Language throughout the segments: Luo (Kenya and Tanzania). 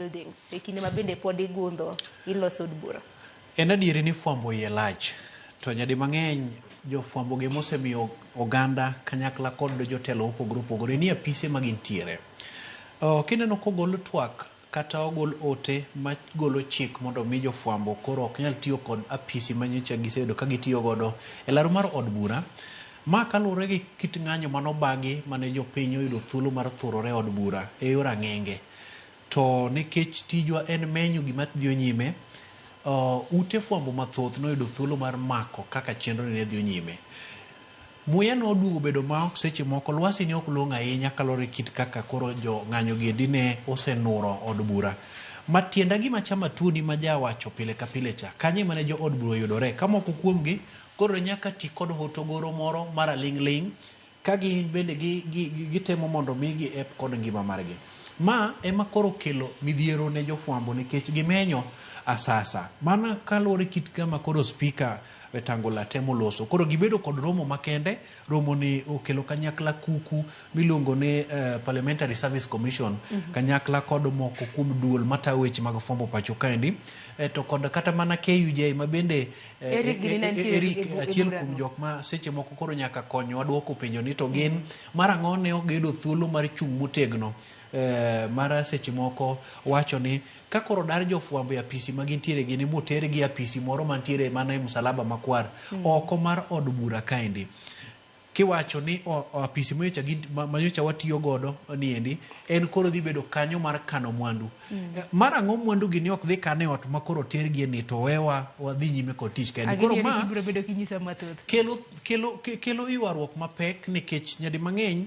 Buildings e kinde ma bende pod igundho iloso od bura. En adieri ni fwambo iye lach, to nyadi mang'eny jofwambo gi mosemiyo oganda kanyakla kod jotelo mopogore opogore nie apise ma gintiere. Kineno kogol twak kata ogol ote magolo chik mondo mi jofwambo koro ok nyal tiyo kod apisi ma nyocha giseyudo ka gitiyo godo e laro mar od bura. Ma kaluwore gi kit ng'anyo manobagi mane jopiny oyudo thuolo mar thurore e od bura e yor ang'enge. To nikech tijwa en menyo gima dhiyo nyime, ute fwambo mathoth noyudo thuolo mar mako kaka chenro ni ne dhiyo nyime. Muya noduogo bedo ma ok seche moko lwasi ne ok long'o ahinya kaluwore gi kit kaka koro jo ng'anyo gi endi ne osenuro od bura. Ma tienda gima chama tuoni ma jawacho pile ka pile cha, kanyo ema ne jo od bura oyudore ka moko kuomgi koro ne nyaka ti kod hotogoro moro mar aling' ling' Ka gin bende gitemo mondo mi gi ep kod ngima margi. Ma ema koro okelo midhiero ne jofwambo nikech gimenyo asasa. Mana kaluwore kit kama koro spika Wetangula temo loso. Koro gibedo kod romo makende, romo ni okelo kanyakla kuku miluongo ni Parliamentary Service Commission kanyakla kod moko kuom duol matayo weche mag fwambo pacho kaendi to kod kata mana KUJ ma bende Eric gini ne nitie Eric, e achiel burano. kuom jok ma seche moko koro nyaka konywa duoko penjo ni to gin mar ang'o ne ok giyudo thuolo mar chung' motegno mar seche moko wacho ni ka koro dar jofwambo e apisi ma gintiere gini motergi e apisi moro mantiere mana e msalaba makwar oko mar od bura kaendi. Kiwacho ni apisi manyocha manyocha watiyo godo niendi en koro dhi bedo kanyo mar kano mwandu. Mar ang'o mwandu gi ni ok dhi kan e ot ma koro tergie ni to wewa wadhi nyime kod tich kaendi. Koro ma ibiro bedo kinyisa mathoth. Kelo ywaruok mapek nikech nyadi mang'eny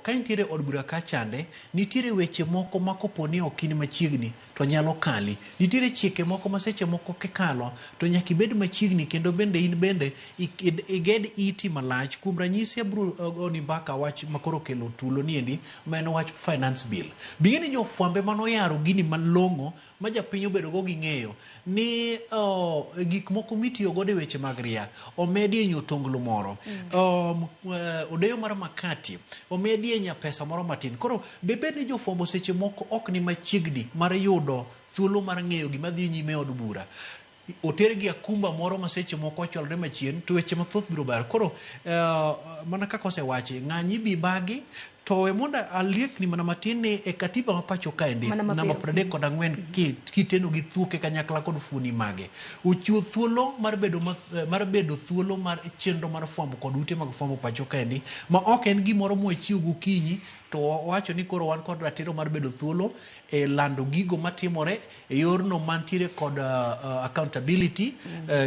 ka intiere od bura ka chande, nitiere weche moko ma kopo ni ok in machiegni to nyalo kali. Nitiere chike moko ma seche moko kikalo to nyaka ibed machiegni kendo bende in bende iged iti malach. Kuom ranyisi abiro goni mbaka wach ma koro okelo tulo niendi ma en wach finance bill. Bing'e ni jofwambe manoyaro gini malong'o ma japiny obedo go gi ng'eyo ni gik moko mitiyo godo e weche mag ria omedie nyotonglo moro, odeyo mar makati omedie nyapesa moro matin. Koro debed ni jofwambo seche moko ok ni machiegni mar yudo thuolo mar ng'eyo gima dhi nyime e od bura. Otergi akumba moro ma seche moko ochwalore machien to weche mathoth biro bar. Koro mana kaka osewachi, ng'anyi bi bagi to we mondo aliekni mana matin ni e katiba ma pacho kaendi namba 34 kiteno gi thuoke kanyakla kod fuoni mage ochiwo thuolo mar bedo mar bedo thuolo mar chenro mar fwambo kod ute mag fwambo pacho kaendi ma ok en gimoro mwachiwo gokinyi to wawacho ni koro wan kod ratiro mar bedo thuolo e lando gigo matimore e yorno mantiere kod accountability,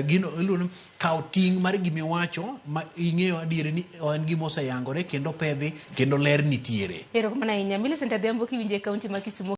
gino iluongo ni kawo ting' mar gimiwacho ma ing'eyo adieri ni en gima oseyangore kendo pedhi kendo ler nitiere. Erokamano ahinya. Millicent Adhiambo kiwinjo e kaunti ma Kisumu.